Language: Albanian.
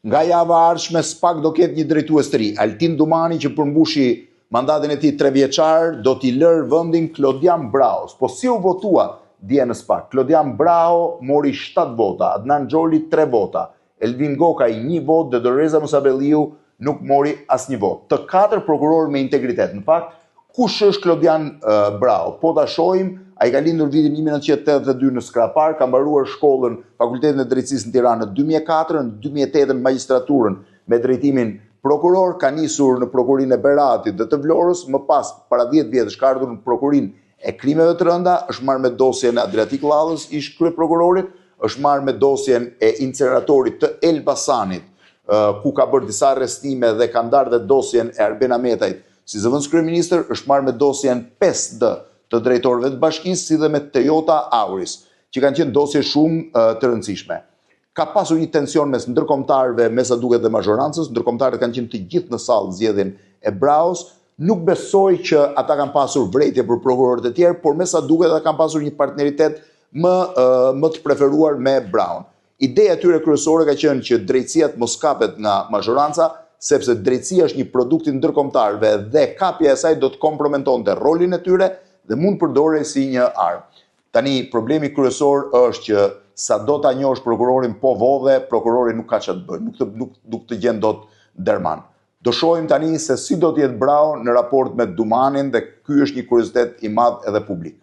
Nga java e ardhshme SPAK do ketë një drejtues të ri. Altin Dumani që përmbushi mandatin e tij trevjeçar do t'i lërë vendin Klodian Brahos. Po si u votua dje në SPAK? Klodian Braho mori 7 vota, Adnan Xholi 3 vota, Elvin Gokaj një votë dhe Doreza Musabelliu nuk mori asnjë votë. Të katër prokurorë me integritet. Në fakt, kush është Klodian Braho? Po ta shohim, ai ka lindur vitin 1982 në Skrapar, ka mbaruar shkollën Fakultetin e Drejtësisë në Tiranë në 2004, në 2008 magjistraturën me drejtimin prokuror, ka nisur në prokurorinë e Beratit dhe të Vlorës, më pas para 10 vjetësh ka ardhur në prokurorinë e Krimeve të Rënda, është marrë me dosjen e Adriatik Llallës, ish kryeprokurorit, është marrë me dosjen e inceneratorit të Elbasanit, ku ka bërë disa arrestime dhe ka ndarë dhe dosjen e Arben Ahmetajt si zëvendëskryeministër, është marrë me dosjen 5D të drejtorëve të bashkisë si dhe me Toyota Auris, që kanë qenë dosje shumë të rëndësishme. Ka pasur një tension mes ndërkombëtarëve, me sa duket dhe mazhorancës, ndërkombëtarët kanë qenë të gjithë në sallë zgjedhjen e Brahos, nuk besoj që ata kanë pasur vërejtje për prokurorët e tjerë, por me sa duket ata kanë pasur një partneritet më më të preferuar me Brahon. Ideja e tyre kryesore ka qenë që drejtësia të mos kapet nga mazhoranca, sepse drejtësia është një produkt i ndërkombëtarëve dhe kapja e saj do të kompromentonte rolin e tyre dhe mund të përdorej si një armë. Tani problemi kryesor është që sado ta njohësh prokurorin po vodhe, prokurori nuk ka çfarë të bëjë, nuk të nuk nuk të gjen dot derman. Do shohim tani se si do të jetë Braho në raport me Dumanin dhe ky është një kuriozitet i madh edhe publik.